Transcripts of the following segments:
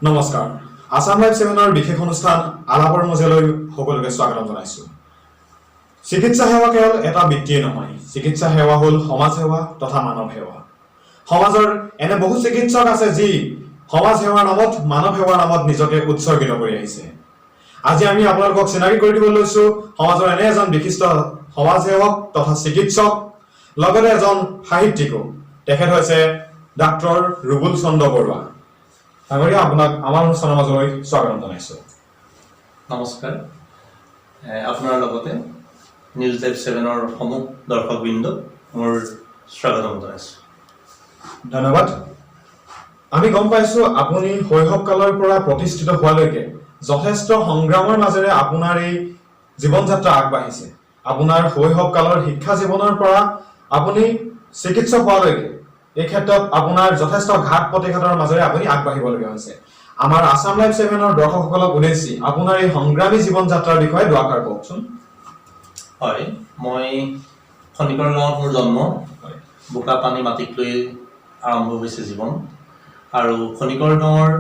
নমস্কাৰ, আছাম লাইভ ছেভেনৰ বিশেষ অনুষ্ঠান আলাপৰ মজিয়ালৈ সকলোকে স্বাগতম জনাইছো। চিকিৎসা সেৱা কেৱল এটা বৃত্তিয়ে নহয়, চিকিৎসা সেৱা হ'ল সমাজ সেৱা তথা মানৱ সেৱা। সমাজৰ এনে বহু চিকিৎসক আছে যি সমাজ সেৱাৰ নামত, মানৱ সেৱাৰ নামত নিজকে উৎসৰ্গিত কৰি আহিছে। আজি আমি আপোনালোকক চিনাকি কৰি দিব লৈছো সমাজৰ এনে এজন বিশিষ্ট সমাজ সেৱক তথা চিকিৎসক, লগতে এজন সাহিত্যিকো। তেখেত হৈছে ডাক্তৰ ৰুবুল চন্দ্ৰ বৰুৱা। ডাঙৰীয়া, আপোনাক আমাৰ অনুষ্ঠানৰ মাজলৈ স্বাগতম জনাইছো। নমস্কাৰ। আপোনাৰ লগতে নিউজ লাইভ ছেভেনৰ সমূহ দৰ্শকবৃন্দক মোৰ স্বাগতম জনাইছোঁ। ধন্যবাদ। আমি গম পাইছো, আপুনি শৈশৱ কালৰ পৰা প্ৰতিষ্ঠিত হোৱালৈকে যথেষ্ট সংগ্ৰামৰ মাজেৰে আপোনাৰ এই জীৱন যাত্ৰা আগবাঢ়িছে। আপোনাৰ শৈশৱ কালৰ শিক্ষা জীৱনৰ পৰা আপুনি চিকিৎসক হোৱালৈকে এই ক্ষেত্ৰত আপোনাৰ যথেষ্ট ঘাত প্ৰতিঘাতৰ মাজেৰে আপুনি আগবাঢ়িবলগীয়া হৈছে। আমাৰ আছাম লাইভ ছেভেনৰ দৰ্শকসকলক উদ্দেশ্যি আপোনাৰ এই সংগ্ৰামী জীৱন যাত্ৰাৰ বিষয়ে দুআষাৰ কওকচোন। হয়, মই খনিকৰ গাঁৱত মোৰ জন্ম। বোকা পানী মাটিক লৈ আৰম্ভ হৈছে জীৱন। আৰু খনিকৰ গাঁৱৰ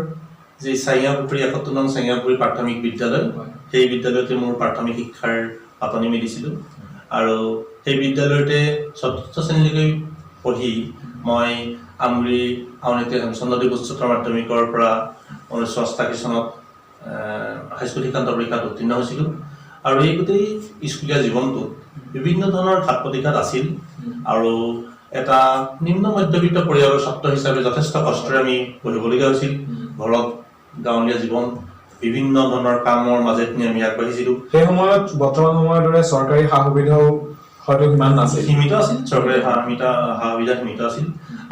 যি চাইঙাপুখুৰী, 71 নং চাইঙাপুখুৰী প্ৰাথমিক বিদ্যালয়, সেই বিদ্যালয়তে মোৰ প্ৰাথমিক শিক্ষাৰ পাতনি মেলিছিলোঁ। আৰু সেই বিদ্যালয়তে চতুৰ্থ শ্ৰেণীলৈকে পঢ়ি মই আমগুৰি আউনীআটী হেমচন্দ্ৰদেৱ উচ্চতৰ মাধ্যমিকৰ পৰা 1988 চনত হাইস্কুল শিক্ষান্ত পৰীক্ষাত উত্তীৰ্ণ হৈছিলোঁ। আৰু এই গোটেই স্কুলীয়া জীৱনটোত বিভিন্ন ধৰণৰ ঘাত প্ৰতিঘাত আছিল আৰু এটা নিম্ন মধ্যবিত্ত পৰিয়ালৰ ছাত্ৰ হিচাপে যথেষ্ট কষ্টৰে আমি পঢ়িবলগীয়া হৈছিল। ঘৰত গাঁৱলীয়া জীৱন, বিভিন্ন ধৰণৰ কামৰ মাজেদি আমি আগবাঢ়িছিলোঁ। সেই সময়ত বৰ্তমান সময়ৰ দৰে চৰকাৰী সা সুবিধাও হয়তো সিমান নাছিল। সীমিত আছিল, চৰকাৰী সা সুবিধা সীমিত আছিল।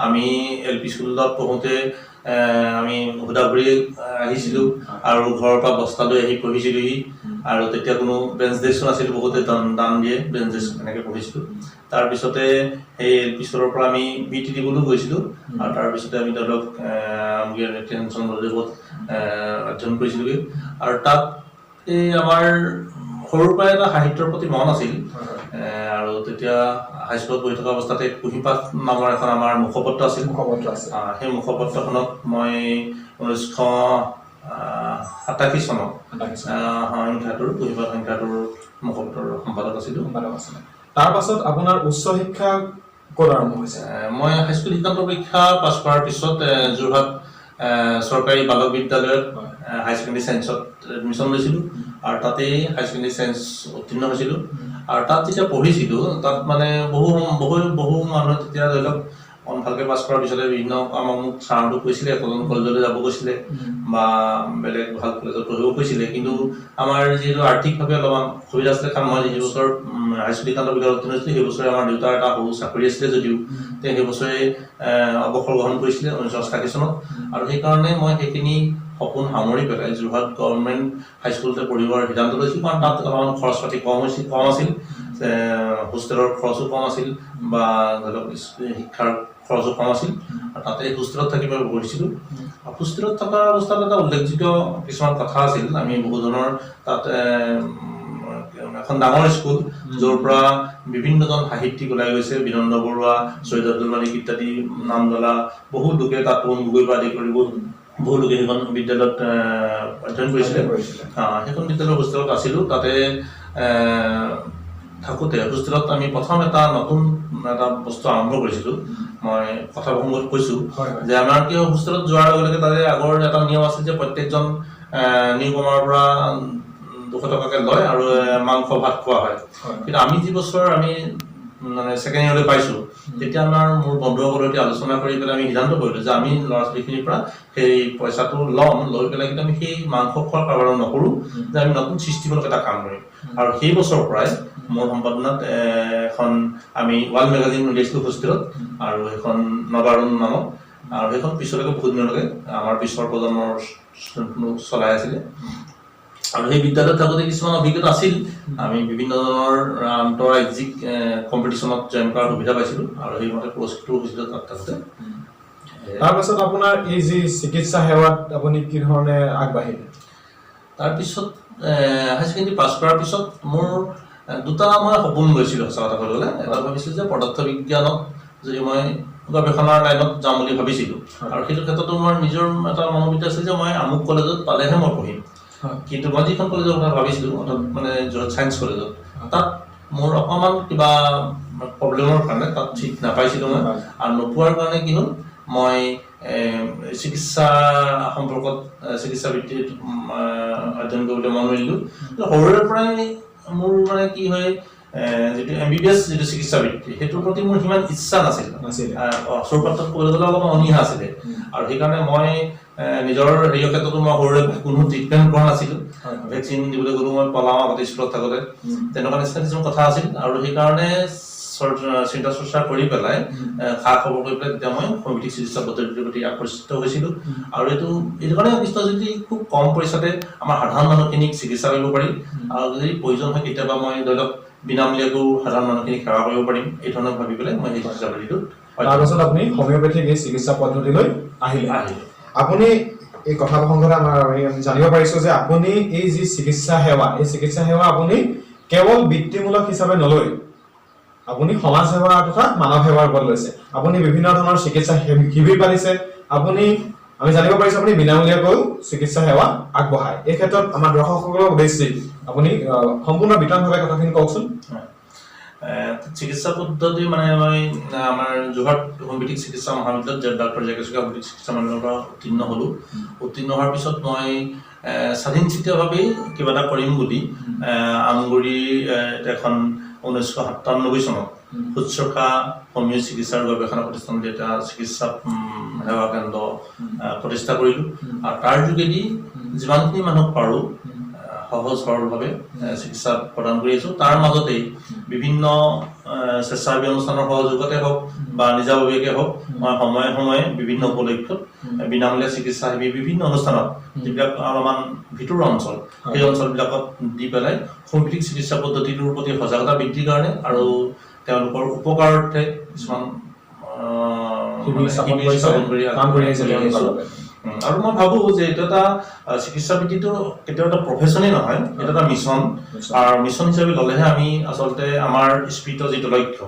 আমি এল পি স্কুলত পঢ়োঁতে আমি সুদা ভৰি আহিছিলোঁ আৰু ঘৰৰ পৰা বস্তা লৈ আহি পঢ়িছিলোহি। আৰু তেতিয়া কোনো বেঞ্চ ডেস্কো নাছিল, বহুতে দান দান দিয়ে বেঞ্চ ডেস্ক, এনেকৈ পঢ়িছিলোঁ। তাৰপিছতে সেই এল পি স্কুলৰ পৰা আমি বি টি দিবলৈও গৈছিলোঁ। আৰু তাৰপিছতে আমি ধৰি লওক হেমচন্দ্ৰদেৱত অধ্যয়ন কৰিছিলোগৈ। আৰু তাত এই আমাৰ সৰুৰ পৰাই এটা সাহিত্যৰ প্ৰতি মন আছিল। আৰু তেতিয়া হাইস্কুলত পঢ়ি থকা অৱস্থাতে কুঁহিপাঠ নামৰ এখন আমাৰ মুখপত্ৰ আছিল। মুখপত্ৰ আছিল। সেই মুখপত্ৰখনত মই 1987 চনত সংখ্যাটোৰ, কুঁহিপাঠ সংখ্যাটোৰ মুখপত্ৰৰ সম্পাদক আছিলোঁ। সম্পাদক আছিলে। তাৰ পাছত আপোনাৰ উচ্চ শিক্ষা ক'ত আৰম্ভ হৈছে? মই হাইস্কুল শিক্ষান্ত পৰীক্ষা পাছ কৰাৰ পিছত যোৰহাট চৰকাৰী বালক বিদ্যালয়ত হাই ছেকেণ্ডেৰী ছায়েন্সত এডমিশ্যন লৈছিলোঁ আৰু তাতেই হাই ছেকেণ্ডেৰী ছায়েন্স উত্তীৰ্ণ হৈছিলোঁ। আৰু তাত যেতিয়া পঢ়িছিলোঁ, তাত মানে বহু বহু বহু মানুহে তেতিয়া ধৰি লওক অকণ ভালকৈ পাছ কৰাৰ পিছতে বিভিন্ন আমাক মোক ছাৰহঁতো কৈছিলে, কটন কলেজলৈ যাব কৈছিলে বা বেলেগ ভাল কলেজত পঢ়িব কৈছিলে। কিন্তু আমাৰ যিহেতু আৰ্থিকভাৱে অলপমান অসুবিধা আছিলে, কাৰণ মই যি বছৰ হাইস্কুল শিক্ষান্ত পৰীক্ষাত উত্তীৰ্ণ হৈছিলোঁ, সেই বছৰে আমাৰ দেউতাৰ এটা সৰু চাকৰি আছিলে যদিও তেওঁ সেই বছৰে অৱসৰ গ্ৰহণ কৰিছিলে 1988 চনত। আৰু সেইকাৰণে মই সেইখিনি সপোন সামৰি পেলাই যোৰহাট গভৰ্ণমেণ্ট হাইস্কুলতে পঢ়িবৰ সিদ্ধান্ত লৈছিলোঁ, কাৰণ তাত অলপমান খৰচ পাতি কম হৈছিল, কম আছিল, হোষ্টেলৰ খৰচো কম আছিল বা ধৰি লওক শিক্ষাৰ খৰচো কম আছিল। আৰু তাতে হোষ্টেলত থাকি মই পঢ়িছিলোঁ। আৰু হোষ্টেলত থকা অৱস্থাত এটা উল্লেখযোগ্য কিছুমান কথা আছিল। আমি বহু ধৰণৰ তাত এখন ডাঙৰ স্কুল, য'ৰ পৰা বিভিন্নজন সাহিত্যিক ওলাই গৈছে, বিনন্দ বৰুৱা, চৈয়দ আব্দুল মালিক ইত্যাদি নাম জ্বলা বহু লোকে তাত, তৰুণ গগৈ পৰা আদি কৰি বহুত বহু লোকে সেইখন বিদ্যালয়ত অধ্যয়ন কৰিছিলে। কৰিছিলে। সেইখন বিদ্যালয়ৰ হোষ্টেলত আছিলোঁ। তাতে থাকোঁতে হোষ্টেলত আমি প্ৰথম এটা নতুন এটা বস্তু আৰম্ভ কৰিছিলোঁ। মই কথা প্ৰসংগত কৈছোঁ হয় হয় যে আমাৰ কি হয়, হোষ্টেলত যোৱাৰ লগে লগে তাতে আগৰ এটা নিয়ম আছিল যে প্ৰত্যেকজন নিউ কমাৰৰ পৰা 200 টকাকৈ লয় আৰু মাংস ভাত খোৱা হয়। কিন্তু আমি যি বছৰ আমি মানে ছেকেণ্ড ইয়েৰলৈ পাইছোঁ, তেতিয়া আমাৰ মোৰ বন্ধুসকলৰ সৈতে আলোচনা কৰি পেলাই আমি সিদ্ধান্ত কৰিলোঁ যে আমি ল'ৰা ছোৱালীখিনিৰ পৰা সেই পইচাটো ল'ম, লৈ পেলাই কিন্তু আমি সেই মাংস খোৱাৰ কাৰবাৰ নকৰোঁ, যে আমি নতুন সৃষ্টিমূলক এটা কাম কৰিম। আৰু সেই বছৰৰ পৰাই মোৰ সম্পাদনাত এখন আমি ৱাল মেগাজিন উলিয়াইছিলোঁ হোষ্টেলত আৰু সেইখন নৱাৰুণ নামত। আৰু সেইখন পিছলৈকে বহুত দিনলৈকে আমাৰ পিছৰ প্ৰজন্মৰ চলাই আছিলে। আৰু সেই বিদ্যালয়ত থাকোঁতে কিছুমান অভিজ্ঞতা আছিল। আমি বিভিন্ন ধৰণৰ আন্তঃৰাজ্যিক কম্পিটিশ্যনত জইন কৰাৰ সুবিধা পাইছিলোঁ আৰু সেইমতে পুৰস্কৃতও হৈছিলোঁ তাত থাকোঁতে। তাৰপাছত আপোনাৰ এই যি চিকিৎসা সেৱাত আপুনি কি ধৰণে আগবাঢ়িলে? তাৰপিছত হাই ছেকেণ্ডেৰী পাছ কৰাৰ পিছত মোৰ দুটা মই সপোন লৈছিলোঁ। সঁচা কথা ক'বলৈ গ'লে, এটা ভাবিছিলোঁ যে পদাৰ্থ বিজ্ঞানত যদি মই গৱেষণাৰ লাইনত যাম বুলি ভাবিছিলোঁ। আৰু সেইটো ক্ষেত্ৰতো মোৰ নিজৰ এটা মনোবৃত্তি আছিল যে মই আমুক কলেজত পালেহে মই পঢ়িম। কিন্তু মই যিখন কলেজৰ কথা ভাবিছিলোঁ, অৰ্থাৎ মানে যোৰহাট ছায়েন্স কলেজত, তাত মোৰ অকণমান কিবা প্ৰব্লেমৰ কাৰণে তাত চিট নাপাইছিলোঁ মই। আৰু নোপোৱাৰ কাৰণে কি হ'ল, মই চিকিৎসা সম্পৰ্কত চিকিৎসা বৃত্তিত অধ্যয়ন কৰিবলৈ মন মেলিলোঁ। সৰুৰে পৰাই মোৰ মানে কি হয়, যিটো MBBS যিটো চিকিৎসা বৃত্তি, সেইটোৰ প্ৰতি মোৰ সিমান ইচ্ছা নাছিল। চৌপাঠত ক'বলৈ গ'লে অলপমান অনীহা আছিলে। আৰু সেইকাৰণে মই নিজৰ হেৰিয়ৰ ক্ষেত্ৰতো মই সৰুৰে পৰা কোনো ট্ৰিটমেণ্ট কৰা নাছিলোঁ। ভেকচিন দিবলৈ গ'লো মই পলাওঁ আগতে স্কুলত থাকোঁতে, তেনেকুৱা নিচিনা কিছুমান কথা আছিল। আৰু সেইকাৰণে চিন্তা চৰ্চা কৰি পেলাই, খা খবৰ কৰি পেলাই তেতিয়া মই হোমিঅ'পেথিক চিকিৎসা পদ্ধতিৰ প্ৰতি আকৰ্ষিত হৈছিলোঁ। আৰু এইটো কাৰণে আকৃষ্ট, যদি খুব কম পইচাতে আমাৰ সাধাৰণ মানুহখিনিক চিকিৎসা কৰিব পাৰি আৰু যদি প্ৰয়োজন হয় কেতিয়াবা মই ধৰি লওক বিনামূলীয়াকৈও সাধাৰণ মানুহখিনিক সেৱা কৰিব পাৰিম, এই ধৰণৰ ভাবি পেলাই মই সেই চিকিৎসা পদ্ধতিটোত তাৰপাছত আপুনি হোমিঅ'পেথিক এই চিকিৎসা পদ্ধতিলৈ আহিলে। আহিলোঁ। আপুনি এই কথা প্ৰসংগতে আমি জানিব পাৰিছো যে আপুনি এই যি চিকিৎসা সেৱা, এই চিকিৎসা সেৱা আপুনি কেৱল বৃত্তিমূলক হিচাপে নলৈ আপুনি সমাজ সেৱা তথা মানৱ সেৱাৰ ওপৰত লৈছে। আপুনি বিভিন্ন ধৰণৰ চিকিৎসা শিবিৰ পাতিছে। আমি জানিব পাৰিছো আপুনি বিনামূলীয়াকৈও চিকিৎসা সেৱা আগবঢ়ায়। এই ক্ষেত্ৰত আমাৰ দৰ্শকসকলক উদ্দেশ্যি আপুনি সম্পূৰ্ণ বিতংভাৱে কথাখিনি কওকচোন। চিকিৎসা পদ্ধতি মানে মই আমাৰ যোৰহাট হোমিঅ'পেথিক চিকিৎসা মহাবিদ্যালয়ত doctor J K Saikia homoeopathic চিকিৎসা মহাবিদ্যালয়ৰ পৰা উত্তীৰ্ণ হ'লোঁ। উত্তীৰ্ণ হোৱাৰ পিছত মই স্বাধীনচিতীয়ভাৱেই কিবা এটা কৰিম বুলি আমগুৰি এখন 1997 চনত শুশ্ৰূষা হোমিঅ' চিকিৎসাৰ গৱেষণা প্ৰতিষ্ঠান বুলি এটা চিকিৎসা সেৱা কেন্দ্ৰ প্ৰতিষ্ঠা কৰিলোঁ। আৰু তাৰ যোগেদি যিমানখিনি মানুহক পাৰোঁ সহজ সৰলভাৱে চিকিৎসা প্ৰদান কৰি আছোঁ। তাৰ মাজতেই বিভিন্ন স্বেচ্ছাসেৱী অনুষ্ঠানৰ সহযোগতে হওক বা নিজাববীয়াকে হওক, মই সময়ে সময়ে বিভিন্ন উপলক্ষত বিনামূলীয়া চিকিৎসা সেৱী বিভিন্ন অনুষ্ঠানত, যিবিলাক অলপমান ভিতৰুৱা অঞ্চল, সেই অঞ্চলবিলাকত দি পেলাই হোমিঅ'পেথিক চিকিৎসা পদ্ধতিটোৰ প্ৰতি সজাগতা বৃদ্ধিৰ কাৰণে আৰু তেওঁলোকৰ উপকাৰাৰ্থে কিছুমান শিবিৰ স্থাপন শিবিৰ কৰিছে, স্থাপন কৰি কাম কৰি আহিছে কৰি তেওঁলোকৰ আহিছোঁ। বাবে। আৰু মই ভাবো যে এইটো এটা চিকিৎসা বৃত্তিটো কেতিয়াও এটা প্ৰফেচনেই নহয়, এইটো এটা মিছন। আৰু মিছন হিচাপে ল'লেহে আমি আচলতে আমাৰ স্ফীত যিটো লক্ষ্য,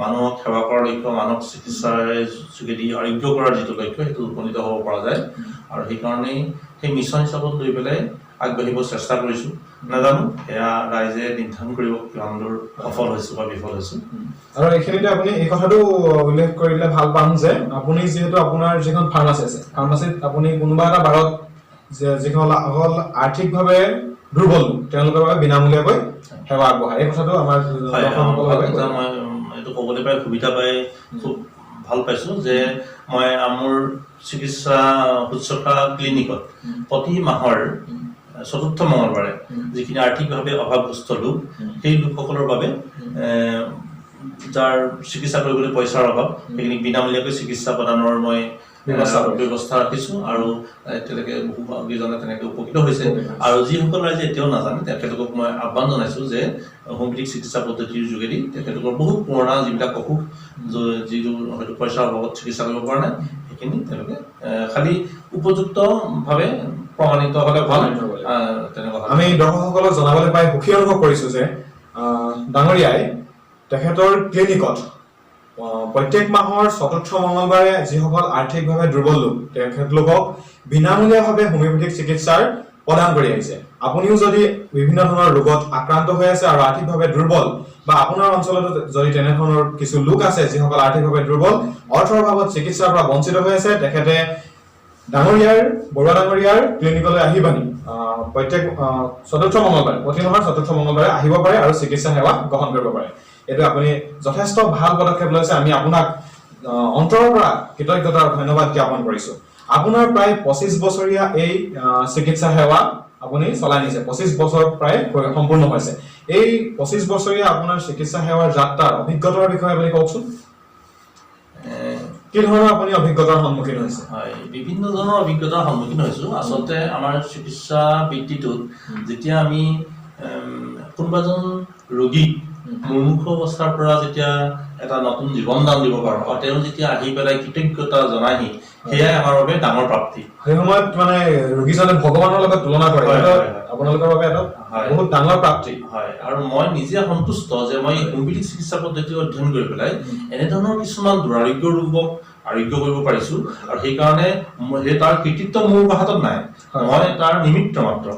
মানুহক সেৱা কৰাৰ লক্ষ্য, মানুহক চিকিৎসাৰ যোগেদি আৰোগ্য কৰাৰ যিটো লক্ষ্য, সেইটো উপনীত হ'ব পৰা যায়। আৰু সেইকাৰণেই সেই মিছন হিচাপত লৈ পেলাই আগবাঢ়িব চেষ্টা কৰিছোঁ। নাজানো, সেয়া ৰাইজে নিৰ্ধাৰণ কৰিব কিমান দূৰ সফল হৈছোঁ বা বিফল হৈছোঁ। আৰু এইখিনিতে আপুনি এই কথাটো উল্লেখ কৰিলে ভাল পাম যে আপুনি যিহেতু আপোনাৰ যিখন ফাৰ্মাচী আছে, ফাৰ্মাচীত আপুনি কোনোবা এটা বাৰত যিসকল আৰ্থিকভাৱে দুৰ্বল লোক, তেওঁলোকৰ বাবে বিনামূলীয়াকৈ সেৱা আগবঢ়ায়। এই কথাটো আমাৰ হয়, দৰ্শকসকলৰ ভাল বাবে কথা। মই এইটো ক'বলৈ পাই সুবিধা পাই খুব ভাল পাইছোঁ যে মই মোৰ চিকিৎসা শুশ্ৰূষা ক্লিনিকত প্ৰতি মাহৰ চতুৰ্থ মঙলবাৰে যিখিনি আৰ্থিকভাৱে অভাৱগ্ৰস্ত লোক, সেই লোকসকলৰ বাবে যাৰ চিকিৎসা কৰিবলৈ পইচাৰ অভাৱ, সেইখিনিক বিনামূলীয়াকৈ চিকিৎসা প্ৰদানৰ মই ব্যৱস্থা কৰিছে। ব্যৱস্থা ৰাখিছোঁ। আৰু এতিয়ালৈকে বহু কেইজনে তেনেকে উপকৃত হৈছে। উপকৃত হৈছে। আৰু যিসকল ৰাইজে এতিয়াও নাজানে, তেখেতলোকক মই আহ্বান জনাইছোঁ যে হোমিঅ'পেথিক চিকিৎসা পদ্ধতিৰ যোগেদি তেখেতলোকৰ বহুত পুৰণা যিবিলাক অসুখ, যিটো হয়তো পইচাৰ অভাৱত চিকিৎসা কৰিব পৰা নাই, সেইখিনি তেওঁলোকে খালি উপযুক্তভাৱে প্ৰমাণিত হ'লে ভাল। প্ৰমাণিত হ'ব লাগিব। তেনেকুৱা হ'লে। আমি দৰ্শকসকলক জনাবলৈ পাই সুখী অনুভৱ কৰিছো যে ডাঙৰীয়াই তেখেতৰ ক্লিনিকত প্ৰত্যেক মাহৰ চতুৰ্থ মঙলবাৰে যিসকল আৰ্থিকভাৱে দুৰ্বল লোক, তেখেতলোকক বিনামূলীয়াভাৱে হোমিঅ'পেথিক চিকিৎসাৰ প্ৰদান কৰি আহিছে। আপুনিও যদি বিভিন্ন ধৰণৰ ৰোগত আক্ৰান্ত হৈ আছে আৰু আৰ্থিকভাৱে দুৰ্বল, বা আপোনাৰ অঞ্চলতো যদি তেনেধৰণৰ কিছু লোক আছে যিসকল আৰ্থিকভাৱে দুৰ্বল, অৰ্থৰ অভাৱত চিকিৎসাৰ পৰা বঞ্চিত হৈ আছে, তেখেতে বৰুৱা ডাঙৰীয়াৰ ক্লিনিকলৈ আহি পানি প্ৰত্যেক চতুৰ্থ মঙলবাৰে, প্ৰতি মাহৰ চতুৰ্থ মঙলবাৰে আহিব পাৰে আৰু চিকিৎসা সেৱা গ্ৰহণ কৰিব পাৰে। এইটো আপুনি যথেষ্ট ভাল পদক্ষেপ লৈছে। আমি আপোনাক অন্তৰৰ পৰা কৃতজ্ঞতা আৰু ধন্যবাদ জ্ঞাপন কৰিছো। আপোনাৰ প্ৰায় 25 বছৰীয়া এই চিকিৎসা সেৱা আপুনি চলাই নিছে, 25 বছৰ প্ৰায় সম্পূৰ্ণ হৈছে। এই 25 বছৰীয়া আপোনাৰ চিকিৎসা সেৱাৰ যাত্ৰাৰ অভিজ্ঞতাৰ বিষয়ে আপুনি কওকচোন। কি ধৰণৰ আপুনি অভিজ্ঞতাৰ সন্মুখীন হৈছে? হয়, বিভিন্ন ধৰণৰ অভিজ্ঞতাৰ সন্মুখীন হৈছোঁ। আচলতে আমাৰ চিকিৎসা বৃত্তিটোত যেতিয়া আমি কোনোবা এজন ৰোগীক মুমূৰ্ষু অৱস্থাৰ পৰা যেতিয়া এটা নতুন জীৱন দান দিব পাৰোঁ আৰু তেওঁ যেতিয়া আহি পেলাই কৃতজ্ঞতা জনাইহি, সেয়াই আমাৰ বাবে ডাঙৰ প্ৰাপ্তি। সেই সময়ত মানে ৰোগীজনে ভগৱানৰ লগত তুলনা কৰে। হয়, কিন্তু হয়, হয়। আপোনালোকৰ বাবে এটা বহুত ডাঙৰ প্ৰাপ্তি। হয়, আৰু মই নিজে সন্তুষ্ট যে মই হোমিঅ'পেথিক চিকিৎসা পদ্ধতি অধ্যয়ন কৰি পেলাই এনেধৰণৰ কিছুমান দুৰাৰোগ্য ৰোগক আৰোগ্য কৰিব পাৰিছো। আৰু সেইকাৰণে সেই তাৰ কৃতিত্ব মোৰ হাতত নাই, মই তাৰ নিমিত্ত মাত্ৰ।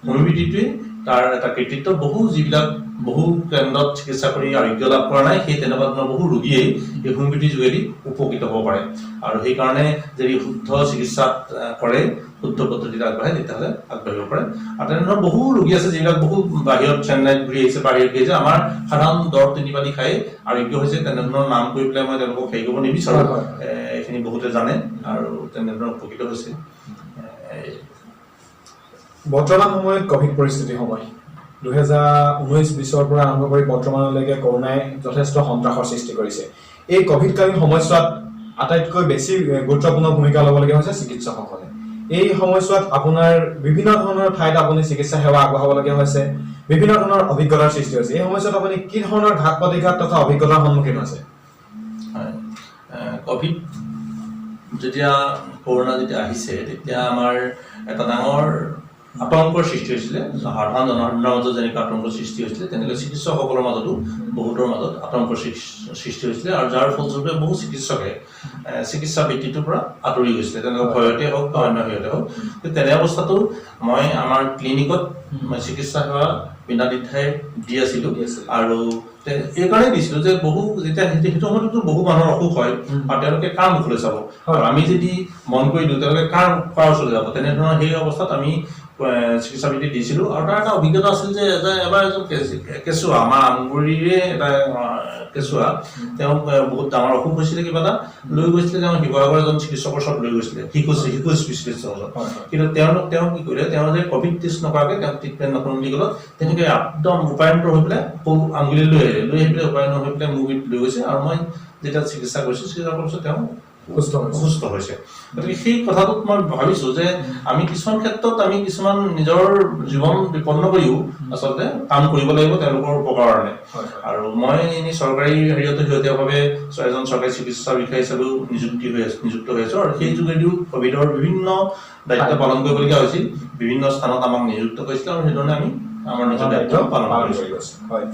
হোমিঅ'পেথিটোৱে তাৰ এটা কৃতিত্ব। বহু যিবিলাক বহু কেন্দ্ৰত চিকিৎসা কৰি আৰোগ্য লাভ কৰা নাই, সেই তেনেকুৱা ধৰণৰ বহু ৰোগীয়ে এই হোমিঅ'পেথিৰ যোগেদি উপকৃত হ'ব পাৰে। আৰু সেইকাৰণে যদি শুদ্ধ চিকিৎসাত কৰে, শুদ্ধ পদ্ধতিত আগবাঢ়ে, তেতিয়াহ'লে আগবাঢ়িব পাৰে। আৰু তেনেধৰণৰ বহু ৰোগী আছে যিবিলাক বহু বাহিৰত চেন্নাইত ঘূৰি আহিছে, বাহিৰত ঘূৰি আহিছে, আমাৰ সাধাৰণ দৰৱ তিনিপাতি খাই আৰোগ্য হৈছে। তেনেধৰণৰ নাম কৰি পেলাই মই তেওঁলোকক হেৰি কৰিব নিবিচাৰোঁ। এইখিনি বহুতে জানে আৰু তেনেধৰণৰ উপকৃত হৈছে। বৰ্তমান সময়ত কভিড পৰিস্থিতিৰ সময় 2019-20ৰ পৰা আৰম্ভ কৰি বৰ্তমানলৈকে কৰোণাই যথেষ্ট সন্ত্ৰাসৰ সৃষ্টি কৰিছে। এই কভিডকালীন সময়ছোৱাত আটাইতকৈ বেছি গুৰুত্বপূৰ্ণ ভূমিকা ল'বলগীয়া হৈছে চিকিৎসকসকলে। এই সময়ছোৱাত আপোনাৰ বিভিন্ন ধৰণৰ ঠাইত আপুনি চিকিৎসা সেৱা আগবঢ়াবলগীয়া হৈছে, বিভিন্ন ধৰণৰ অভিজ্ঞতাৰ সৃষ্টি হৈছে। এই সময়ছোৱাত আপুনি কি ধৰণৰ ঘাত প্ৰতিঘাত তথা অভিজ্ঞতাৰ সন্মুখীন হৈছে? হয়, কভিড যেতিয়া কৰোণা যেতিয়া আহিছে, তেতিয়া আমাৰ এটা ডাঙৰ আতংকৰ সৃষ্টি হৈছিলে। সাধাৰণ জনসাধাৰণৰ মাজত যেনেকৈ আতংকৰ সৃষ্টি হৈছিলে, তেনেকৈ চিকিৎসকসকলৰ মাজতো বহুতৰ মাজত আতংকৰ সৃষ্টি হৈছিলে। আৰু যাৰ ফলস্বৰূপে বহু চিকিৎসকে চিকিৎসা বৃত্তিটোৰ পৰা আঁতৰি গৈছিলে, তেনেকুৱা ভয়তে হওক বা অন্য হেৰিয়তে হওক। কিন্তু তেনে অৱস্থাতো মই আমাৰ ক্লিনিকত মই চিকিৎসা সেৱা বিনা দ্বিধাই দি আছিলোঁ। দি আছিলে। আৰু এইকাৰণেই দিছিলোঁ যে বহু যেতিয়া সেইটো সময়ততো বহু মানুহৰ অসুখ হয় আৰু তেওঁলোকে কাৰ মুখলৈ চাব, আৰু আমি যদি মন কৰি দিওঁ তেওঁলোকে কাৰ কাৰ ওচৰলৈ যাব, তেনেধৰণৰ সেই অৱস্থাত আমি চিকিৎসা বৃত্তি দিছিলোঁ। আৰু তাৰ এটা অভিজ্ঞতা আছিল যে এবাৰ এজন কেঁচুৱা, আমাৰ আমগুৰিৰে এটা কেঁচুৱা, তেওঁক বহুত ডাঙৰ অসুখ হৈছিলে, কিবা এটা লৈ গৈছিলে, তেওঁ শিৱসাগৰ এজন চিকিৎসকৰ ওচৰত লৈ গৈছিলে, শিশু শিশু স্পেচিয়েলিষ্টৰ ওচৰত। কিন্তু তেওঁ কি কৰিলে, তেওঁ যে কভিড টেষ্ট নকৰাকৈ তেওঁক ট্ৰিটমেণ্ট নকৰোঁ বুলি ক'লত তেনেকৈ একদম উপায়ন্তৰ হৈ পেলাই আকৌ আমগুৰিলৈ লৈ আহিলে। লৈ আহি পেলাই উপায়ন্তৰ হৈ পেলাই মোক লৈ গৈছে আৰু মই যেতিয়া চিকিৎসা কৰিছোঁ, চিকিৎসা কৰাৰ পিছত তেওঁ সুস্থ হৈছে। সুস্থ হৈছে। গতিকে সেই কথাটোত মই ভাবিছো যে আমি কিছুমান ক্ষেত্ৰত আমি কিছুমান নিজৰ জীৱন বিপন্ন কৰিও আচলতে কাম কৰিব লাগিব তেওঁলোকৰ উপকাৰৰ কাৰণে। হয় হয়। আৰু মই এনেই চৰকাৰী হেৰিয়তো শেহতীয়াভাৱে এজন চৰকাৰী চিকিৎসা বিষয়া হিচাপেও নিযুক্ত হৈ আছো। আৰু সেই যোগেদিও কভিডৰ বিভিন্ন দায়িত্ব পালন কৰিবলগীয়া হৈছিল, বিভিন্ন স্থানত আমাক নিযুক্ত কৰিছিল আৰু সেইধৰণে আমি আমাৰ নিজৰ দায়িত্ব পালন কৰিছোঁ। কৰি গৈছে। হয়,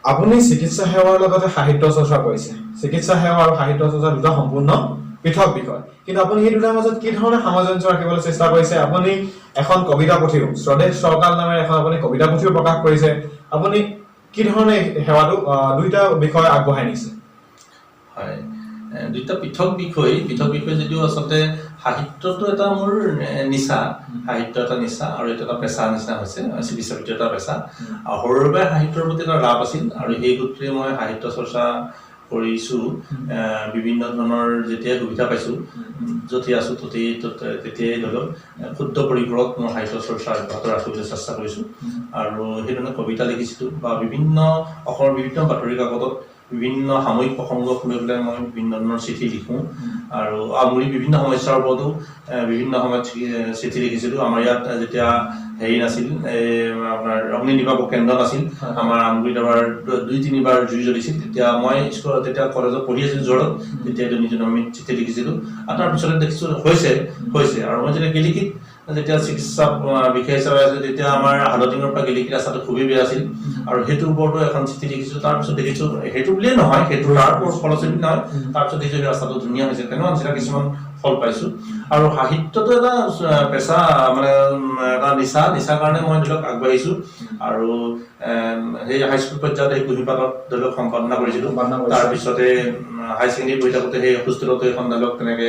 আপুনি চিকিৎসা সেৱাৰ লগতে সাহিত্য চৰ্চা কৰিছে। চিকিৎসা সেৱা আৰু সাহিত্য চৰ্চা দুটা সম্পূৰ্ণ পৃথক বিষয়, কিন্তু আপুনি সেই দুটাৰ মাজত কি ধৰণে সামঞ্জস্য ৰাখিবলৈ চেষ্টা কৰিছে? আপুনি এখন কবিতা পুথিও, স্বদেশ চৰকাৰ নামেৰে এখন আপুনি কবিতা পুথিও প্ৰকাশ কৰিছে। আপুনি কি ধৰণে সেৱাটো দুইটা বিষয় আগবঢ়াই নিছে? হয়, দুইটা পৃথক বিষয়, পৃথক বিষয় যদিও আচলতে সাহিত্যটো এটা মোৰ নিচা, সাহিত্য এটা নিচা আৰু এইটো এটা পেচা নিচিনা হৈছে, চিকিৎসা বৃত্তি এটা পেচা। আৰু সৰুৰে পৰাই সাহিত্যৰ প্ৰতি এটা ৰাপ আছিল আৰু সেই সূত্ৰে মই সাহিত্য চৰ্চা কৰিছোঁ। বিভিন্ন ধৰণৰ যেতিয়াই সুবিধা পাইছোঁ, য'তে আছোঁ ত'তেই তেতিয়াই ধৰি লওক ক্ষুদ্ৰ পৰিসৰত মই সাহিত্য চৰ্চা অব্যাহত ৰাখিবলৈ চেষ্টা কৰিছোঁ। আৰু সেইধৰণে কবিতা লিখিছিলোঁ বা বিভিন্ন অসমৰ বিভিন্ন বাতৰি কাকতত বিভিন্ন সাময়িক প্ৰসংগক লৈ পেলাই মই বিভিন্ন ধৰণৰ চিঠি লিখোঁ। আৰু আমগুৰি বিভিন্ন সমস্যাৰ ওপৰতো বিভিন্ন সময়ত চিঠি লিখিছিলোঁ। আমাৰ ইয়াত যেতিয়া হেৰি নাছিল, এই আপোনাৰ অগ্নি নিৰ্বাপক কেন্দ্ৰ নাছিল, আমাৰ আমগুৰিত এবাৰ দুই তিনিবাৰ জুই জ্বলিছিল। তেতিয়া মই স্কুলত, তেতিয়া কলেজত পঢ়ি আছিলোঁ যোৰহাটত, তেতিয়া দৈনিক জনমিত চিঠি লিখিছিলোঁ। আৰু তাৰপিছতে দেখিছোঁ হৈছে হৈছে। আৰু মই যেতিয়া গেলিকীত যেতিয়া চিকিৎসা বিষয়া হিচাপে আছিলোঁ, তেতিয়া আমাৰ হালটিঙৰ পৰা গেলিকী ৰাস্তাটো খুবেই বেয়া আছিল আৰু সেইটোৰ ওপৰতো এখন চিঠি লিখিছোঁ। তাৰপিছত দেখিছোঁ সেইটো বুলিয়ে নহয়, সেইটো তাৰ ফলশ্ৰুতি নহয়, তাৰপিছত দেখিছোঁ সেই ৰাস্তাটো ধুনীয়া হৈছে। তেনেকুৱা নিচিনা কিছুমান ফল পাইছোঁ। আৰু সাহিত্যটো এটা পেচা, মানে এটা নিচা, নিচা কাৰণে মই ধৰি লওক আগবাঢ়িছোঁ। আৰু সেই হাইস্কুল পৰ্যায়ত সেই কুঁহিপাতত ধৰি লওক সম্পাদনা কৰিছিলোঁ। সম্পাদনা কৰিছে। তাৰপিছতে হাই ছেকেণ্ডেৰী পঢ়ি থাকোঁতে সেই হোষ্টেলতো এখন ধৰি লওক তেনেকে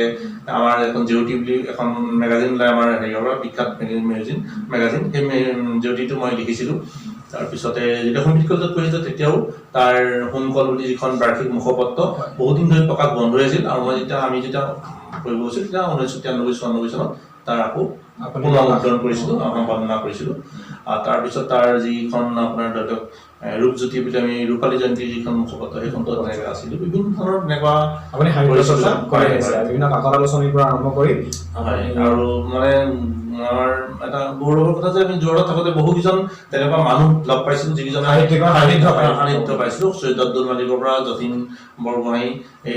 আমাৰ এখন জেউতি বুলি এখন মেগাজিন ওলাই, আমাৰ হেৰিয়ৰ পৰা বিখ্যাত মেগাজিন, সেই জেউতিটো মই লিখিছিলোঁ। তাৰপিছতে যেতিয়া হোমিঅ'পেথি কলেজত পঢ়িছিলোঁ, তেতিয়াও তাৰ সোণকল বুলি যিখন বাৰ্ষিক মুখপত্ৰ বহুত দিন ধৰি প্ৰকাশ বন্ধ হৈ আছিল। আৰু আমি যেতিয়া পঢ়িব গৈছিলোঁ, তেতিয়া 1993-94 চনত তাৰ আকৌ আপুনি পুনৰ মুদ্ৰণ কৰিছিলোঁ, সম্পাদনা কৰিছিলোঁ। আৰু তাৰপিছত তাৰ যিখন আপোনাৰ ধৰি লওক ৰূপজ্যোতি বুলি আমি ৰূপালী জয়ন্তীৰ যিখন মুখপত্ৰ, সেইখনতো তেনেকৈ আছিলোঁ। বিভিন্ন ধৰণৰ তেনেকুৱা আপুনি সাহিত্য চৰ্চা কৰিছিলোঁ। কৰি আহিছে বিভিন্ন কাকত আলোচনীৰ পৰা আৰম্ভ কৰি। হয়, আৰু মানে আমাৰ এটা গৌৰৱৰ কথা যে আমি যোৰহাটত থাকোঁতে বহুকেইজন তেনেকুৱা মানুহ লগ পাইছিলোঁ, যিকেইজনে সাহিত্যিকৰ সান্নিধ্য পাইছিলোঁ। সান্নিধ্য পাইছিলোঁ। চৈয়দ আব্দুল মালিকৰ পৰা যতীন বৰগোহাঁই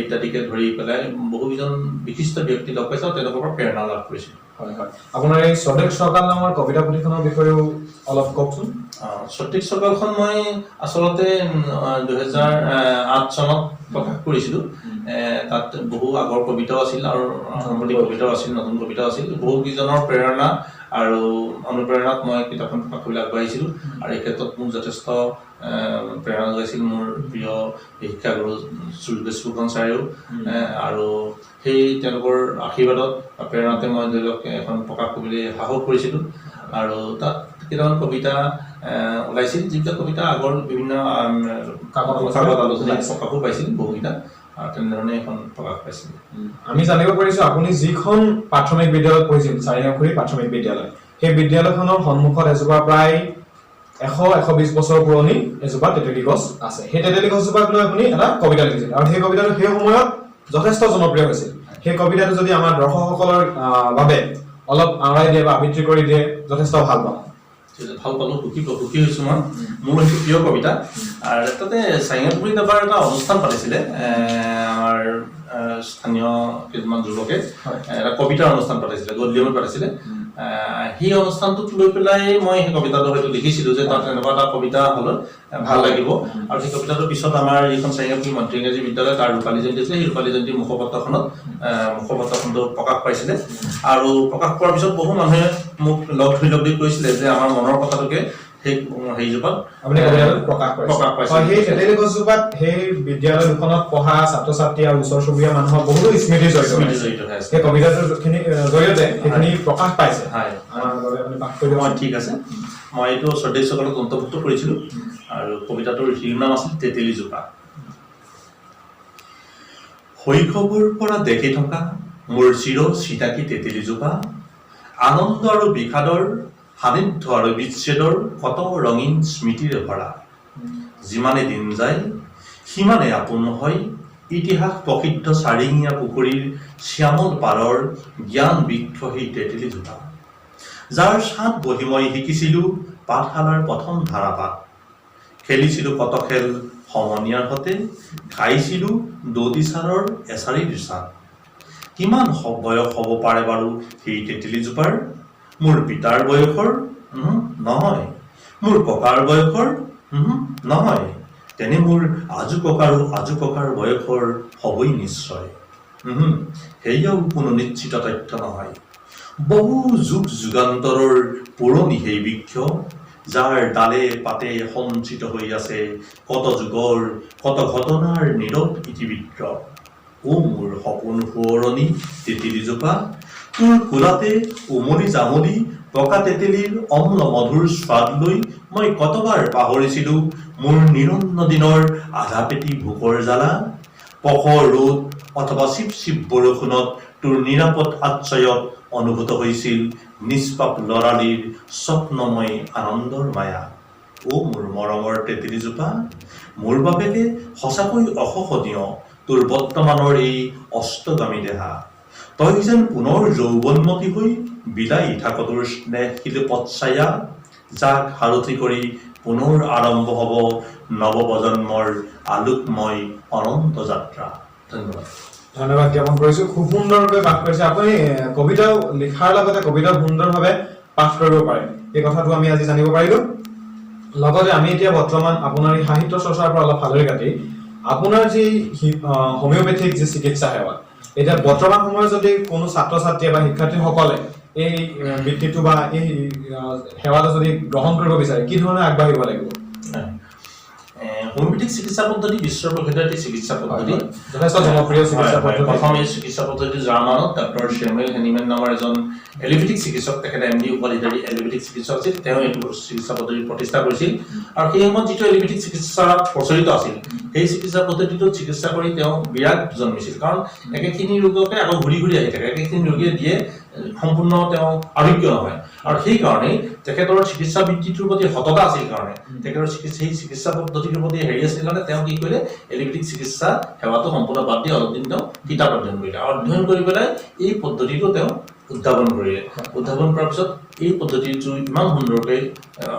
ইত্যাদিকে ধৰি পেলাই বহুকেইজন বিশিষ্ট ব্যক্তি লগ পাইছোঁ আৰু তেওঁলোকৰ পৰা প্ৰেৰণা লাভ কৰিছিলোঁ। হয় হয়, আপোনাৰ এই স্বদেশ সকাল নামৰ কবিতা পুথিখনৰ বিষয়েও অলপ কওকচোন। স্বদেশ সকালখন মই আচলতে 2008 চনত প্ৰকাশ কৰিছিলোঁ। তাত বহু আগৰ কবিতাও আছিল আৰু সাম্প্ৰতিক কবিতাও আছিল, নতুন কবিতাও আছিল। বহুকেইজনৰ প্ৰেৰণা আৰু অনুপ্ৰেৰণাত মই কিতাপখন প্ৰকাশ কৰিবলৈ আগবাঢ়িছিলোঁ আৰু এই ক্ষেত্ৰত মোক যথেষ্ট প্ৰেৰণা যোগাইছিল মোৰ প্ৰিয় শিক্ষাগুৰু সুৰেশ ফুকন ছাৰেও। আৰু সেই তেওঁলোকৰ আশীৰ্বাদত বা প্ৰেৰণাতে মই ধৰি লওক এখন প্ৰকাশ কৰিবলৈ সাহস কৰিছিলোঁ। আৰু তাত কেইটামান কবিতা ওলাইছিল, যিবিলাক কবিতা আগৰ বিভিন্ন কাকত কাকত আলোচনীত প্ৰকাশো পাইছিল বহুকেইটা, আৰু তেনেধৰণে এখন প্ৰকাশ পাইছিল। আমি জানিব পাৰিছো আপুনি যিখন প্ৰাথমিক বিদ্যালয়ত পঢ়িছিল, চাৰিআখুৰি প্ৰাথমিক বিদ্যালয়, সেই বিদ্যালয়খনৰ সন্মুখত এজোপা প্ৰায় 100-120 বছৰ পুৰণি এজোপা তেতেলী গছ আছে। সেই তেতেলী গছজোপাক লৈ আপুনি এটা কবিতা লিখিছিল আৰু সেই কবিতাটো সেই সময়ত যথেষ্ট জনপ্ৰিয় হৈছিল। সেই কবিতাটো যদি আমাৰ দৰ্শকসকলৰ বাবে অলপ আঁওৰাই দিয়ে বা আবৃত্তি কৰি দিয়ে, যথেষ্ট ভাল পাওঁ। ভাল পালোঁ, সুখী সুখী হৈছোঁ মই। মোৰ সেইটো প্ৰিয় কবিতা। আৰু তাতে চাৰিঙাপুখুৰীত এবাৰ এটা অনুষ্ঠান পাতিছিলে, আমাৰ স্থানীয় কেইজনমান যুৱকে এটা কবিতাৰ অনুষ্ঠান পাতিছিলে, গদলিয়মত পাতিছিলে। সেই অনুষ্ঠানটোত লৈ পেলাই মই সেই কবিতাটো হয়তো লিখিছিলোঁ যে তাত এনেকুৱা এটা কবিতা হ'লে ভাল লাগিব। আৰু সেই কবিতাটোৰ পিছত আমাৰ যিখন চাৰিঙাপুখুৰী মধ্য ইংৰাজী বিদ্যালয়, তাৰ ৰূপালী জয়ন্তী আছিলে, সেই ৰূপালী জয়ন্তীৰ মুখপত্ৰখনতো প্ৰকাশ পাইছিলে। আৰু প্ৰকাশ পোৱাৰ পিছত বহু মানুহে মোক লগ ধৰি কৈছিলে যে আমাৰ মনৰ কথাটোকে সেই হেৰিজোপাত আপুনি কবিতাটো প্ৰকাশ পাইছে। প্ৰকাশ পাইছে। হয়, সেই তেতেলী গছজোপাত সেই বিদ্যালয় দুখনত পঢ়া ছাত্ৰ ছাত্ৰী আৰু ওচৰ চুবুৰীয়া মানুহৰ বহুতো স্মৃতি জড়িত হৈ স্মৃতি আছে। জড়িত হৈ আছে। সেই কবিতাটোৰ খিনি জৰিয়তে সেইখিনি প্ৰকাশ পাইছে। হয়। আমাৰ বাবে আপুনি পাঠ কৰি মই ঠিক আছে, মই এইটো স্বদেশ সকলত অন্তৰ্ভুক্ত কৰিছিলোঁ। আৰু কবিতাটোৰ শিৰোনাম আছিল তেতেলীজোপা। শৈশৱৰ পৰা দেখি থকা মোৰ চিৰ চিনাকি তেতেলীজোপা আনন্দ আৰু বিষাদৰ, সান্নিধ্য আৰু বিচ্ছেদৰ কত ৰঙীন স্মৃতিৰে ভৰা। যিমানে দিন যায় সিমানে আপোন হয় ইতিহাস প্ৰসিদ্ধ চাৰিঙীয়া পুখুৰীৰ শ্যামল পাৰৰ জ্ঞান বৃক্ষ সেই তেতেলীজোপা, যাৰ ছাঁত বহি মই শিকিছিলোঁ পাঠশালাৰ প্ৰথম ধাৰাপাত। খেলিছিলোঁ কত খেল সমনীয়াৰ সতে, খাইছিলোঁ দৌতিচাৰৰ এচাৰিৰ চাট। কিমান বয়স হ'ব পাৰে বাৰু সেই তেতেলীজোপাৰ? মোৰ পিতাৰ বয়সৰ? নহয়। মোৰ ককাৰ বয়সৰ? নহয়। তেনে মোৰ আজু ককাৰো আজু ককাৰ বয়সৰ হ'বই নিশ্চয়। সেয়াও কোনো নিশ্চিত তথ্য নহয়। বহু যুগ যুগান্তৰৰ পুৰণি সেই বৃক্ষ, যাৰ ডালে পাতে সঞ্চিত হৈ আছে কত যুগৰ কত ঘটনাৰ নীৰৱ ইতিবৃত্ত। অ মোৰ সপোন সোঁৱৰণি তেতেলীজোপা, তোৰ কোলাতে উমলি জামলি পকা তেতেলীৰ অম্ল মধুৰ স্বাদ লৈ মই কতবাৰ পাহৰিছিলোঁ মোৰ নিৰন্ন দিনৰ আধা পেটি ভোকৰ জ্বালা। পখৰ ৰ'দ অথবা চিপ চিপ বৰষুণত তোৰ নিৰাপদ আশ্ৰয়ত অনুভূত হৈছিল নিষ্পাপ ল'ৰালিৰ স্বপ্নময় আনন্দৰ মায়া। অ মোৰ মৰমৰ তেতেলীজোপা, মোৰ বাবেকে সঁচাকৈ অসহনীয় তোৰ বৰ্তমানৰ এই অস্তগামী দেহা। তই যেন পুনৰ যৌৱনমতী হৈ বিলাই থাক তোৰ স্নেহশীল পচ্ছায়া, যাক সাৰথি কৰি পুনৰ আৰম্ভ হ'ব নৱপ্ৰজন্মৰ আলোকময় অনন্ত যাত্ৰা। ধন্যবাদ। ধন্যবাদ জ্ঞাপন কৰিছো। খুব সুন্দৰকৈ পাঠ কৰিছে আপুনি। কবিতাও লিখাৰ লগতে কবিতাও সুন্দৰভাৱে পাঠ কৰিব পাৰে, এই কথাটো আমি আজি জানিব পাৰিলো। লগতে আমি এতিয়া বৰ্তমান আপোনাৰ এই সাহিত্য চৰ্চাৰ পৰা অলপ ফালৰি কাটি আপোনাৰ যি হোমিঅ'পেথিক যি চিকিৎসা সেৱা, এতিয়া বৰ্তমান সময়ত যদি কোনো ছাত্ৰ ছাত্ৰীয়ে বা শিক্ষাৰ্থীসকলে এই বৃত্তিটো বা এই সেৱাটো যদি গ্ৰহণ কৰিব বিচাৰে, কি ধৰণে আগবাঢ়িব লাগিব? হোমিঅ'পেথিক চিকিৎসা পদ্ধতি বিশ্বৰ প্ৰসিদ্ধ এটি চিকিৎসা পদ্ধতি, যথেষ্ট জনপ্ৰিয় চিকিৎসা পদ্ধতি। প্ৰথম এই চিকিৎসা পদ্ধতি জাৰ্মানত ডক্টৰ শ্বেমুৱেল হেনিমেন নামৰ এজন এলোপেথিক চিকিৎসক, তেখেতে এম ডি উপাধিধাৰী এলোপেথিক চিকিৎসক আছিল, তেওঁ এইটো চিকিৎসা পদ্ধতি প্ৰতিষ্ঠা কৰিছিল। আৰু সেই সময়ত যিটো এলোপেথিক চিকিৎসা প্ৰচলিত আছিল, সেই চিকিৎসা পদ্ধতিটোত চিকিৎসা কৰি তেওঁ বিৰাট জন্মিছিল। কাৰণ একেখিনি ৰোগকে আকৌ ঘূৰি ঘূৰি আহি থাকে, একেখিনি ৰোগীয়ে দিয়ে, সম্পূৰ্ণ তেওঁ আৰোগ্য নহয়। আৰু সেইকাৰণেই তেখেতৰ চিকিৎসা বৃত্তিটোৰ প্ৰতি সততা আছিল কাৰণে, তেখেতৰ সেই চিকিৎসা পদ্ধতিটোৰ প্ৰতি হেৰি আছিল কাৰণে তেওঁ কি কৰিলে, এলোপেথিক চিকিৎসা সেৱাটো সম্পূৰ্ণ বাদ দি অলপ দিন তেওঁ কিতাপ অধ্যয়ন কৰিলে আৰু অধ্যয়ন কৰি পেলাই এই পদ্ধতিটো তেওঁ উদ্ভাৱন কৰিলে। উদ্ভাৱন কৰাৰ পিছত এই পদ্ধতিটো ইমান সুন্দৰকৈ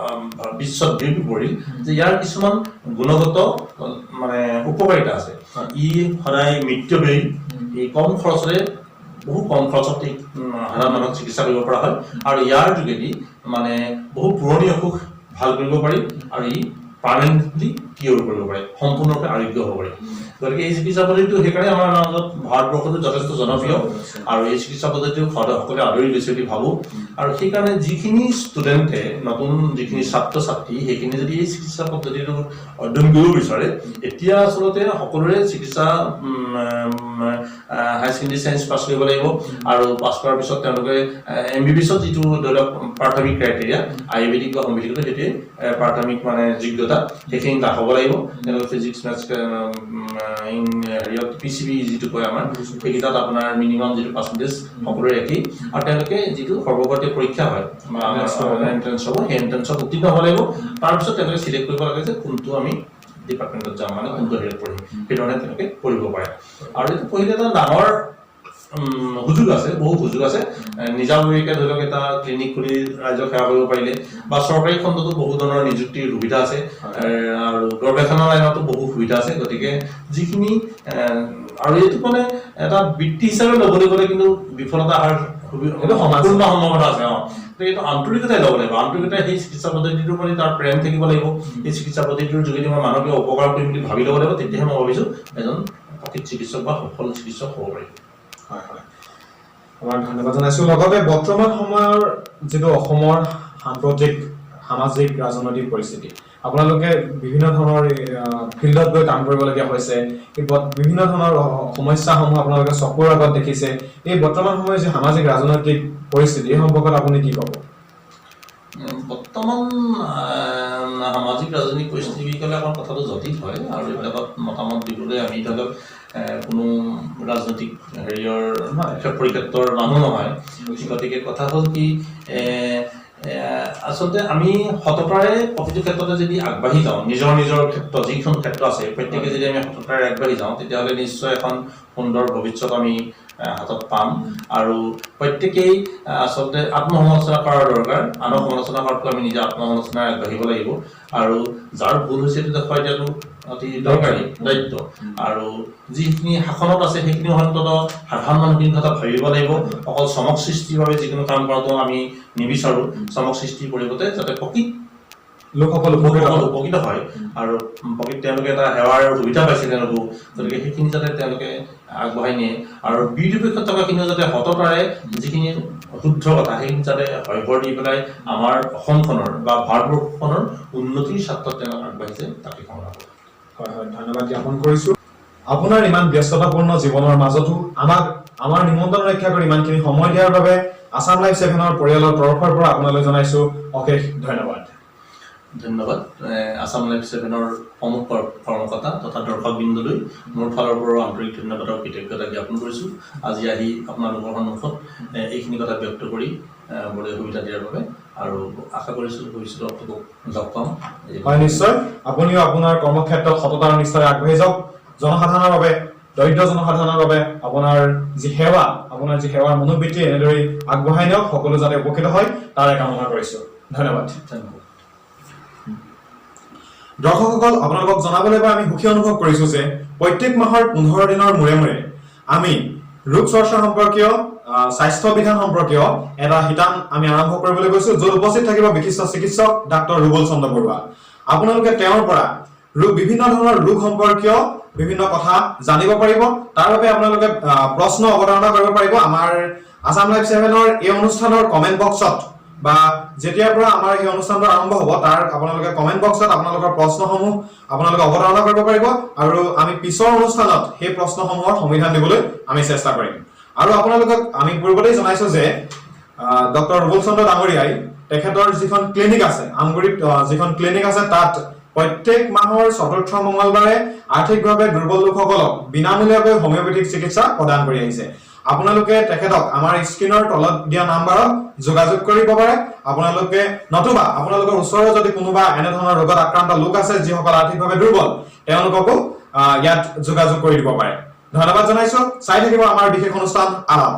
বিশ্বত বিয়পি পৰিল যে ইয়াৰ কিছুমান গুণগত মানে উপকাৰিতা আছে। ই সদায় মৃত্যুব্যয়ী, ই কম খৰচতে, বহু কম খৰচত এই সাধাৰণ মানুহক চিকিৎসা কৰিব পৰা হয় আৰু ইয়াৰ যোগেদি মানে বহু পুৰণি অসুখ ভাল কৰিব পাৰি আৰু ই পাৰ্মানেণ্টলি কিয়ৰ কৰিব পাৰে, সম্পূৰ্ণৰূপে আৰোগ্য হ'ব পাৰে। গতিকে এই চিকিৎসা পদ্ধতিটো সেইকাৰণে আমাৰ মাজত ভাৰতবৰ্ষতো যথেষ্ট জনপ্ৰিয় আৰু এই চিকিৎসা পদ্ধতিটো সদায় সকলোৱে আদৰি লৈছে বুলি ভাবোঁ। আৰু সেইকাৰণে যিখিনি ষ্টুডেণ্টে, নতুন যিখিনি ছাত্ৰ ছাত্ৰী, সেইখিনি যদি এই চিকিৎসা পদ্ধতিটো অধ্যয়ন কৰিব বিচাৰে, এতিয়া আচলতে সকলোৰে চিকিৎসা হায়াৰ ছেকেণ্ডেৰী চায়েন্স পাছ কৰিব লাগিব আৰু পাছ কৰাৰ পিছত তেওঁলোকে এমবিবিএছত যিটো ধৰি লওক প্ৰাথমিক ক্ৰাইটেৰিয়া আয়ুৰ্বেদিক বা হোমিঅ'পেথিকতো সেইটোৱে প্ৰাথমিক মানে যোগ্যতা, সেইখিনি লাভ হ'ব লাগিব। তেওঁলোকে ফিজিক্স, মেথছ, হেৰিয়ত পিচিবি যিটো কয় আমাৰ, সেইকেইটাত আপোনাৰ মিনিমাম যিটো পাৰ্চেণ্টেজ সকলোৰে একেই আৰু তেওঁলোকে যিটো সৰ্বভাৰতীয় পৰীক্ষা হয় বা এণ্ট্ৰেঞ্চ হ'ব, সেই এণ্ট্ৰেঞ্চত উত্তীৰ্ণ হ'ব লাগিব। তাৰপিছত তেওঁলোকে চিলেক্ট কৰিব লাগে যে কোনটো আমি ডিপাৰ্টমেণ্টত যাম, মানে কোনটো হেৰিয়ত পঢ়িম, সেইধৰণে তেওঁলোকে পঢ়িব পাৰে। আৰু এইটো পঢ়িলে এটা ডাঙৰ সুযোগ আছে, বহু সুযোগ আছে। নিজাববীয়াকৈ ধৰি লওক এটা ক্লিনিক খুলি ৰাইজক সেৱা কৰিব পাৰিলে বা চৰকাৰী খণ্ডতো বহু ধৰণৰ নিযুক্তিৰ সুবিধা আছে আৰু গৱেষণা লাইনতো বহু সুবিধা আছে। গতিকে যিখিনি আৰু এইটো মানে এটা বৃত্তি হিচাপে ল'বলৈ গ'লে কিন্তু বিফলতা অহাৰ এইটো সমাজ। পূৰ্ণ সম্ভাৱনা আছে। গতিকে এইটো আন্তৰিকতাই ল'ব লাগিব, আন্তৰিকতাই সেই চিকিৎসা পদ্ধতিটোৰ প্ৰতি তাৰ প্ৰেম থাকিব লাগিব। এই চিকিৎসা পদ্ধতিটোৰ যোগেদি মই মানুহক কিবা উপকাৰ কৰিম বুলি ভাবি ল'ব লাগিব, তেতিয়াহে মই ভাবিছোঁ এজন প্ৰকৃত চিকিৎসক বা সফল চিকিৎসক হ'ব পাৰিব। হয় হয়, আপোনাক ধন্যবাদ জনাইছো। লগতে বৰ্তমান সময়ৰ যিটো অসমৰ সাম্প্ৰতিক সামাজিক ৰাজনৈতিক পৰিস্থিতি, আপোনালোকে বিভিন্ন ধৰণৰ ফিল্ডত গৈ কাম কৰিবলগীয়া হৈছে, এই বিভিন্ন ধৰণৰ সমস্যাসমূহ আপোনালোকে চকুৰ আগত দেখিছে। এই বৰ্তমান সময়ৰ যি সামাজিক ৰাজনৈতিক পৰিস্থিতি, এই সম্পৰ্কত আপুনি কি ক'ব? বৰ্তমান সামাজিক ৰাজনৈতিক পৰিস্থিতি বুলি ক'লে অকণ কথাটো জটিল হয় আৰু এইবিলাকত মতামত দিবলৈ আমি ধৰি লওক কোনো ৰাজনৈতিক হেৰিয়ৰ পৰিক্ষেত্ৰৰ মানুহ নহয়। গতিকে কথা হ'ল কি, আচলতে আমি সততাৰে প্ৰতিটো ক্ষেত্ৰতে যদি আগবাঢ়ি যাওঁ, নিজৰ নিজৰ ক্ষেত্ৰ যিখন ক্ষেত্ৰ আছে প্ৰত্যেকে যদি আমি সততাৰে আগবাঢ়ি যাওঁ, তেতিয়াহ'লে নিশ্চয় এখন সুন্দৰ ভৱিষ্যত আমি হাতত পাম। আৰু প্ৰত্যেকেই আচলতে আত্মসমালোচনা কৰাৰ দৰকাৰ, আনক সমালোচনা কৰাতকৈ আমি নিজে আত্মসমালোচনাৰে আগবাঢ়িব লাগিব। আৰু যাৰ ভুল হৈছে সেইটো দেখুৱাই দিয়াটো অতি দৰকাৰী দায়িত্ব। আৰু যিখিনি শাসনত আছে সেইখিনি অন্ততঃ সাধাৰণ মানুহখিনিৰ কথা ভাবিব লাগিব। অকল চমক সৃষ্টিৰ বাবে যিকোনো কাম কৰাটো আমি নিবিচাৰোঁ। চমক সৃষ্টিৰ পৰিৱৰ্তে যাতে প্ৰকৃত লোকসকল উপকৃত লোকসকল হ'ব। উপকৃত হয় আৰু প্ৰকৃত তেওঁলোকে এটা সেৱাৰ সুবিধা পাইছে তেওঁলোকো, গতিকে সেইখিনি যাতে তেওঁলোকে আগবঢ়াই নিয়ে আৰু বিৰোধী পক্ষত থকাখিনিও যাতে সততাৰে যিখিনি শুদ্ধ কথা সেইখিনি যাতে হয়ভৰ দি পেলাই আমাৰ অসমখনৰ বা ভাৰতবৰ্ষখনৰ উন্নতিৰ স্বাৰ্থত তেওঁলোক আগবাঢ়িছে, তাকে কামনা কৰোঁ। হয় হয়, ধন্যবাদ জ্ঞাপন কৰিছো। আপোনাৰ ইমান ব্যস্ততাপূৰ্ণ জীৱনৰ মাজতো আমাক আমাৰ নিমন্ত্ৰণ ৰক্ষা কৰি ইমানখিনি সময় দিয়াৰ বাবে আছাম লাইভ ছেভেনৰ পৰিয়ালৰ তৰফৰ পৰা আপোনালৈ জনাইছো অশেষ ধন্যবাদ। ধন্যবাদ। আছাম লাইভ ছেভেনৰ সমূহ কৰ্মকৰ্তা তথা দৰ্শকবৃন্দলৈ মোৰ ফালৰ পৰাও আন্তৰিক ধন্যবাদ আৰু কৃতজ্ঞতা জ্ঞাপন কৰিছোঁ। আজি আহি আপোনালোকৰ সন্মুখত এইখিনি কথা ব্যক্ত কৰি বলৈ সুবিধা দিয়াৰ বাবে আৰু আশা কৰিছোঁ ভৱিষ্যতে আপোনালোকক লগ পাম। হয়, নিশ্চয়। আপুনিও আপোনাৰ কৰ্মক্ষেত্ৰত সততা আৰু নিষ্ঠাৰে আগবাঢ়ি যাওক। জনসাধাৰণৰ বাবে, দৰিদ্ৰ জনসাধাৰণৰ বাবে আপোনাৰ যি সেৱা, আপোনাৰ যি সেৱাৰ মনোবৃত্তি এনেদৰেই আগবঢ়াই নিয়ক। সকলো যাতে উপকৃত হয় তাৰে কামনা কৰিছো। ধন্যবাদ। ধন্যবাদ। দৰ্শকসকল, আপোনালোকক জনাবলৈ পাই আমি সুখী অনুভৱ কৰিছো যে প্ৰত্যেক মাহৰ 15 দিনৰ মূৰে মূৰে আমি ৰোগ চৰ্চা সম্পৰ্কীয়, স্বাস্থ্য বিধান সম্পৰ্কীয় এটা শিতান আমি আৰম্ভ কৰিবলৈ গৈছো, য'ত উপস্থিত থাকিব বিশিষ্ট চিকিৎসক ডাক্তৰ ৰুবুল চন্দ্ৰ বৰুৱা। আপোনালোকে তেওঁৰ পৰা বিভিন্ন ধৰণৰ ৰোগ সম্পৰ্কীয় বিভিন্ন কথা জানিব পাৰিব। তাৰ বাবে আপোনালোকে প্ৰশ্ন অৱতাৰণা কৰিব পাৰিব আমাৰ আছাম লাইভ ছেভেনৰ এই অনুষ্ঠানৰ কমেণ্ট বক্সত, বা যেতিয়াৰ পৰা আমাৰ এই অনুষ্ঠানটো আৰম্ভ হ'ব তাৰ আপোনালোকে কমেণ্ট বক্সত আপোনালোকৰ প্ৰশ্নসমূহ আপোনালোকে অৱতাৰণা কৰিব পাৰিব আৰু আমি পিছৰ অনুষ্ঠানত সেই প্ৰশ্নসমূহৰ সমাধান দিবলৈ আমি চেষ্টা কৰিম। আৰু আপোনালোকক আমি পূৰ্বতেই জনাইছো যে ডক্টৰ ৰুবুল চন্দ্ৰ ডাঙৰীয়াই তেখেতৰ যিখন ক্লিনিক আছে আমগুৰিত, যিখন ক্লিনিক আছে তাত প্ৰত্যেক মাহৰ চতুৰ্থ মঙলবাৰে আৰ্থিকভাৱে দুৰ্বল লোকসকলক বিনামূলীয়াকৈ হোমিঅ'পেথিক চিকিৎসা প্ৰদান কৰি আহিছে। আপোনালোকে তেখেতক আমাৰ স্ক্ৰীনৰ তলত দিয়া নাম্বাৰত যোগাযোগ কৰিব পাৰে। আপোনালোকে নতুবা আপোনালোকৰ ওচৰৰ যদি কোনোবা এনেধৰণৰ ৰোগত আক্ৰান্ত লোক আছে, যিসকল আৰ্থিকভাৱে দুৰ্বল, তেওঁলোককো ইয়াত যোগাযোগ কৰি দিব পাৰে। ধন্যবাদ জনাইছো। চাই থাকিব আমাৰ বিশেষ অনুষ্ঠান আলাপ।